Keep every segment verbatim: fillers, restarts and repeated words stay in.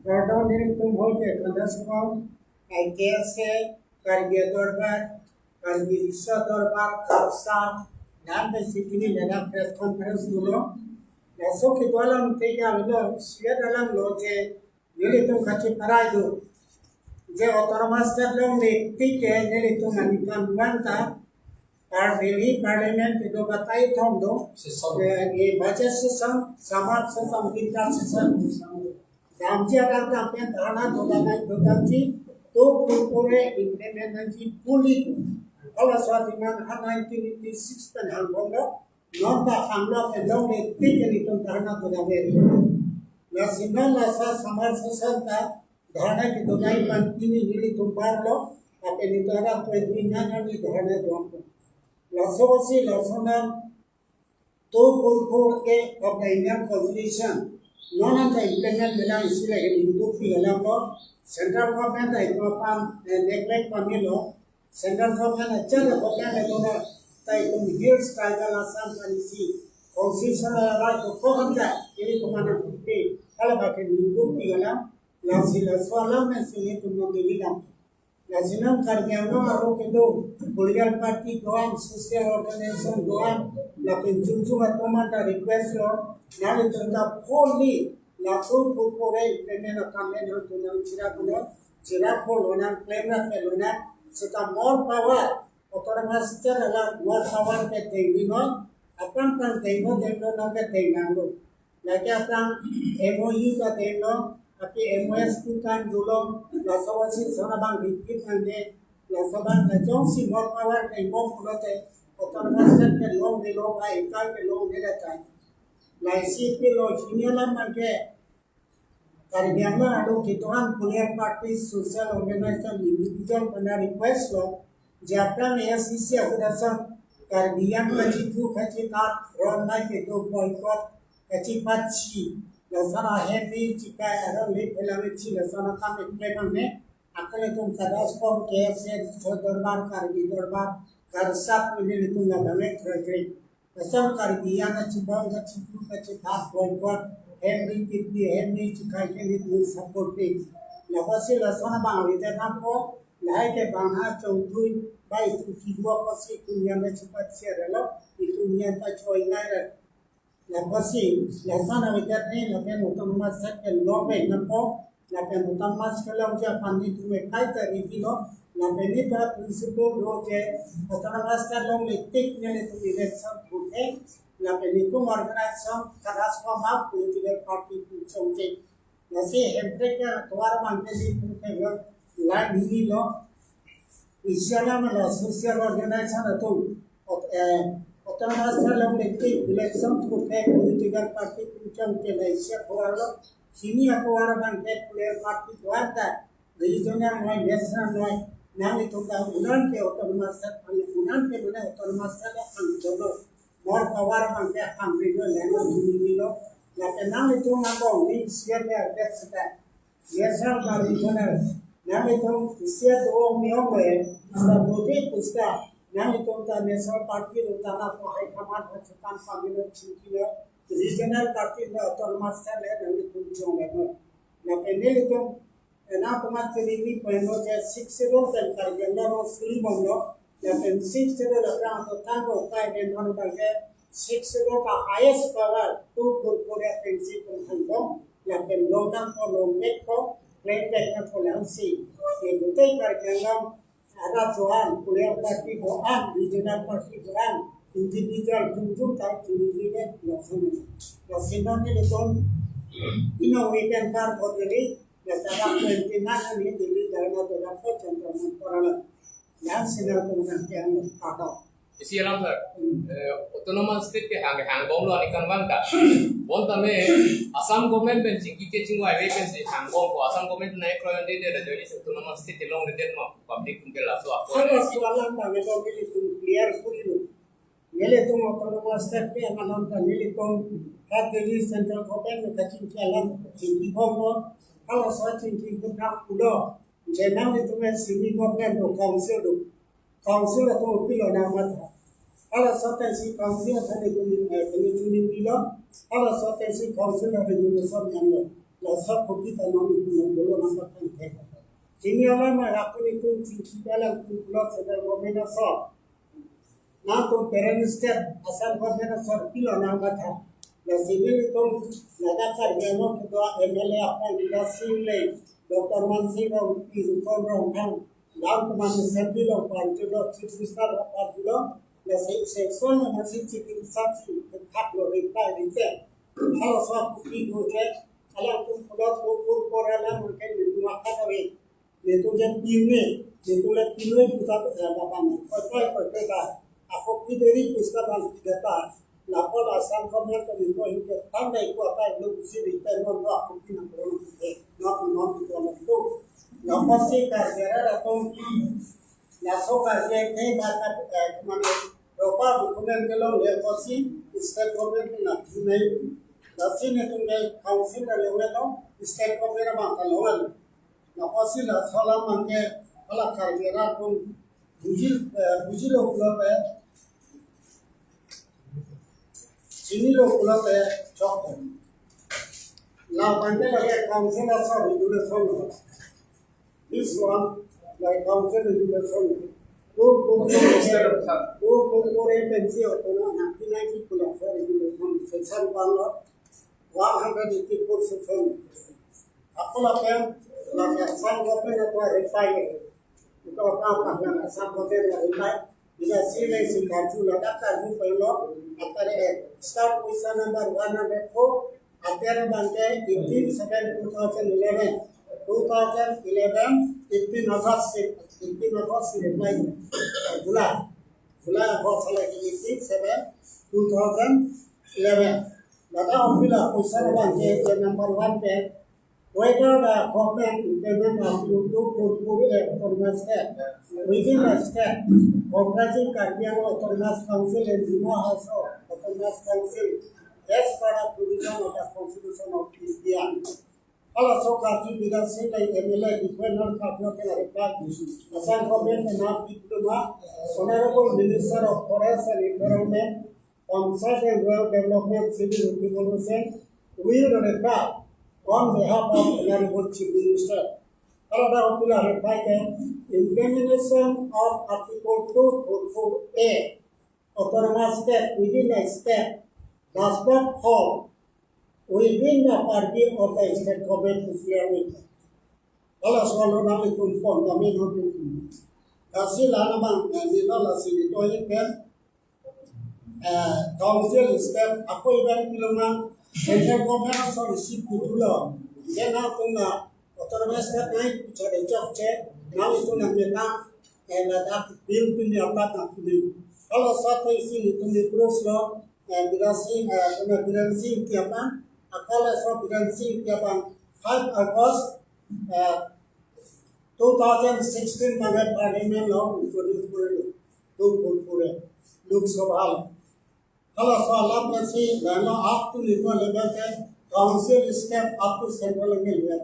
Kardom nelitum hol ke kandas kong, I K S A, Karbi Dorbar, Karbi Riso Dorbar, Karsa, dan basically lena press conference dolo. Laso kedo alam tega lo, siat alam lo je, nelitum kachiparai do. Je autonomous state longle tik ke nelitum aningkan vangta, Karbi Parliament kedo batai thom do. Session. Eh, eh, budget session, summer session, winter session. Damji adak dam pen dharna dodam, dodamji, to purpore implement nangji fully. Halaso demand ha nineteen eighty-six pen hangbom lo, non ta hanglo pen longle tik ke nelitum dharna dodam ri. Lasi non laso summer session ta dharna kedodam pen pini nelitum bar lo, lapen nelitum adak pen dharna dodam. Laso si laso non to purpore ke of the Indian Constitution. Non anta implement bilang isi lagi hindu pi alam lo. Central government ta ipo pan, eh, neglect pamelo. Central government acha le government le dona ta itum Hills Tribal Assam kan isi Constitution la ra ko ko kan ta kiri ko mana pi. Kalau pakai hindu pi alam, lasi laso alam si nelitum non dili dam. Lasi non Karbi Anglong arlo kedo political party do-an, social organization do-an, lapen chunchung atum anta request lo, nanglitum ta fully laso purpore implement akam pen nangtum nangchira pulo, chira pulo nang claim ra ke lo nang, seta more power, autonomous state la more power ke dengri non, apang pang dengno dengno nang ke deng nanglo. Lake aphrang M O U ta denglo, api M O S tu kan dolo, laso wasi lason abang repeat nangde, laso abang kachongsi more power dengpo pulote, autonomous state ke longdelo, ba ikai ke longde latai. Laisi pilo junior lam abang ke, Karbi Anglong arlo kedo-an political party, social organization, individual pen request lo, je aphrang A I C C ahut ason, Karbi Anglong kachithu kachithak, ron nai kedo boycott, kachipatsi, lason ahem ri chikai aron le phelang ri chi lason akam eklem angne, akal atum kadas kong K S A, Riso Dorbar, Karbi Dorbar, Karsat mene nelitum labang ek kre kre. Lason Karbi Anglong achibong kachithu kachithak boycott, hem ri kipli, hem ri chikai ke nelitum support pi. Lapusi lason abang ri te nangpo, lahai ke bang ha chongthui, ba itum kibu apotsi itum niam le chipatsi relo, itum niam ta choi nai re. Lapusi, lason avikat ni lapen autonomous state ke long pen nangpo, lapen autonomous ke longji aphan nelitum ekai ta ready lo, lapen nelitum principle do je autonomous state longle tik nelitum election thurthe, lapen nelitum organization kadas koma political party pu chongche. Lasi Hemprek atovar abang ke nelitum ke line hini lo, isi alam lo social organization atum, ot-, eh, autonomous state longle tik election thurthe political party pu chongche, la isi atovar lo, hini atovar abang ke political party do-an ta, regional noi, national noi, nanglitum ta unan ke autonomous state, unan ke mane autonomous state aphan jono, more power abang ke aphan ri lo, lena hini lo, lapen nanglitum abang ni C M A arbet seta, national ba regional, nanglitum isi atovar niom le, sa bodi pusta, nanglitum ta national party lo ta na ko hai kamat ha chutan pamino chingki lo, regional party lo autonomous state le nanglitum chong le no. Lapen nelitum, ena komat ke neli poimo je Sixth Schedule pen Karbi Anglong suli bomlo, lapen Sixth Schedule aphrang to tangko kai ben non abang ke Sixth Schedule ka highest power to purpore pensi pun hanbom, lapen long nangpo long back ko, claim back nangpo lang si. Ye gutei Karbi Anglong arat do-an, political party do-an, regional party do-an, individual jumjum ta individual lason. Lason nelitum ino weekend par bodeli, ya sabak twenty nine ni Delhi dharna dodam ko Jantar Mantar alam. Yang senior komandan ke ang kado. Isi alam sir, eh, autonomous state ke hang, hangbomlo aningkan vangta. Bonta me Assam government pen chingki ke chingvai ve pensi hangbom ko, Assam government nai kroyon dede, jadi autonomous state longledet ma public atum ke laso ako. Halaso alam abang nelitum clear puri lo. Nelitum autonomous state ke amanam ta nelitum ha Delhi central government kachingki alam chingki bomlo. Halaso chingki butang pulo. Je nanglitum semi government do, council do. Council atum pilo nang matha. Halaso pensi council atum ni kuni, eh, kuni chuni pilo. Halaso pensi council atum ni sab nanglo. Laso kopi ta non itum nang dolo nang patang thek. Sini alam ma rakun itum chingki dalam itum pulo central government asor. Nangtum parent state Assam government asor pilo nang kata. La sini itum ladak Karbi Anglong ketua M L A aphan Bidya Sing Engleng, Doctor Mansing Rongpi, Rukom Rongphar, lam teman assembly along parjulo, chief minister along parjulo, la se section la masih chief minister si thak lo reply rite. Halaso kopi ko ke, alangtum pulo pur pur pur alam mungkin di rumah kata re. Netum ke pine, netum le pine pusat eh, lapan. Koi koi koi koi ka. Ako pideri pusat bang data. Lapu la Assam government ko niko hingke tandai ko apa lo kusi di termon ko ako pina koron ke. Not not koron tu. Lapu si Karbi Anglong atum. Laso Karbi ke bakat eh, mana ropa dokumen ke long lapu si state government na pinai. Lasi netum ke council na long lo, state government bang ka long lo. Lapu si laso alam mangke hala Karbi Anglong atum bujil eh, bujilo pulote, chinilo pulote chok. La mangke lake council asor regulation lo. This one, like council regulation lo. Two two four, two two four A pensi otono nineteen ninety pulo asor regulation section one lo, one hundred eighty-four section. Ako lapen, lapen Assam government atum reply. Ito apa apa yang Assam government reply. Bidya Sing Engleng si karju ladak karju pelo. Atare eh, start question number one hundred four. Atare bangke eighteen seven two thousand eleven. Two thousand eleven, eighteen August, eighteen August reply. July. July August lagi eighteen seven two thousand eleven. Ladak apila question bangke number one ke, whether the government implement of Article two four four A Autonomous Act within the state comprising Karbi Anglong Autonomous Council and Dima Hasao Autonomous Council as per the provision of the Constitution of India. Halaso karju Bidya Sing Engleng M L A different non kapno ke reply. Assam government ke na diploma Honorable Minister of Forest and Environment, Panchayat and Rural Development, Civil Revolution will reply on behalf of Honorable Chief Minister. Kalau ada popular reply ke implementation of Article two four four A Autonomous State within the state does not fall within the purview of the state government to clearly. Kalau soal orang itu pon kami nanti. Kasi lana bang, yang di lala sini to ini kan, eh, council step, ako iban piloma, central government asor isi putulo. Then now kung na autonomous state na itu cari chok che, now itu na meta, eh, ladak bill pin di apat na pin. Kalau satu isi itu di terus lo, eh, Bidya Sing, eh, kena Bidya Sing Engleng apan, akal so Bidya Sing Engleng apan, five August, eh, two thousand sixteen mane parliament lo introduce kore lo, two four four A, Lok Sabha lo. Halaso alam pensi, lana up to level level ke, council step up to central level ya.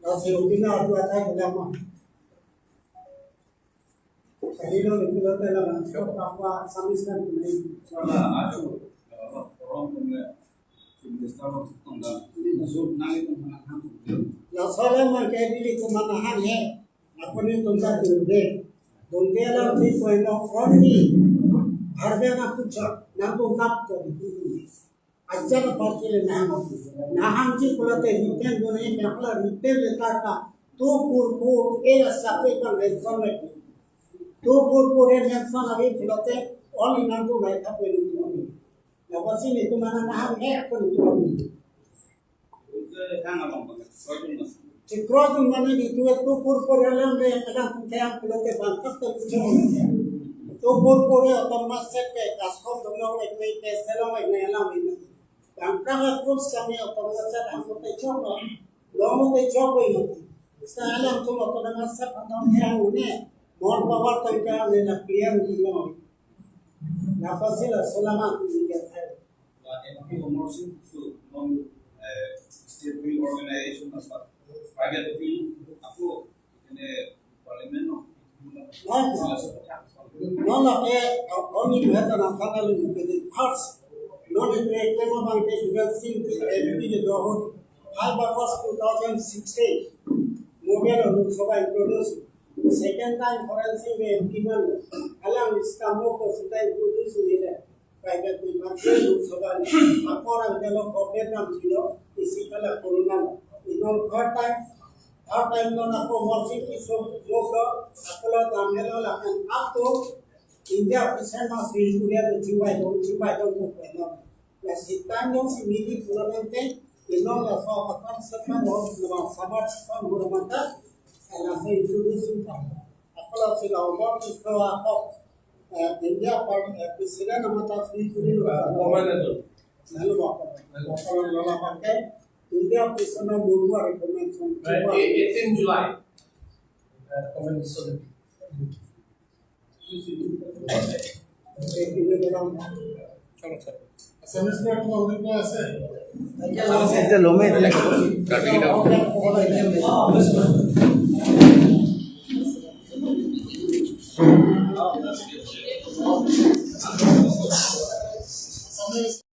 Lasi upina adu atai ulama. Sahilo ni pulo tela bang, so apa samiskan ni. Wala aju, orang punya Minister of Tongda. So nang itu mana ham. Laso alam mangke neli komat nahang he. Ako netum ta tungde. Tungde alam di koino only. Harga na kucha, na tungkap ko. Aja na parti le nahang ako. Nahang si pulote written done, na pula written letter ta two four four A asap bang mention le. Two four four A mention avi pulote only nangtum nai thap le nangtum. Lapu si netum mana nahang he ako netum. Chikro tum mane di tu two four four alam le alam tum kayang pulote bangkak tu tu. Two four four A autonomous state ke kaskom dum long ek nei ke selong ek nei alam ini. Bangkak a group sami autonomous state ang te chok lo. Long te chok lo ini. Sa alam tum autonomous state ang kayang une. More power tum kayang une na clear di long. Lapu si laso alam ang tum kayang. Wa M P Amar Sing Tisso, non, eh, state organization na sa private field, ako, ini parliament no. Non, non, eh, only better na kata lu, the first, non, eh, kema bang ke Singh ke M P kedo ahut five August two thousand sixteen mo ke Lok Sabha introduce. Second time Horen Singh ke M P man, alang sita mo ko sita introduce nile. Private member ke Lok Sabha ni. Ako orang delo ko Vietnam silo, isi kala corona lo. Inol third time, third time lo nako Morsi Tisso mo ko, ako lo dam helo lakan up to India percent mas Victoria to chibai dong, chibai dong ko peno. Na sitang dong si midi pulo nangte, inol la so akan sekan lo, nama sabar sekan lo mata, na so introduce pa. Ako lo sila Morsi Tisso ako, eh, India par, eh, president nama ta si kuri lo. Comment itu. Lalu apa? Lalu apa? India president dua recommendation. Right, eighteen July. Uh, comment is so. Assamese ত আপোনালোকৰ কিবা আছে? এতিয়া লমেই। Assamese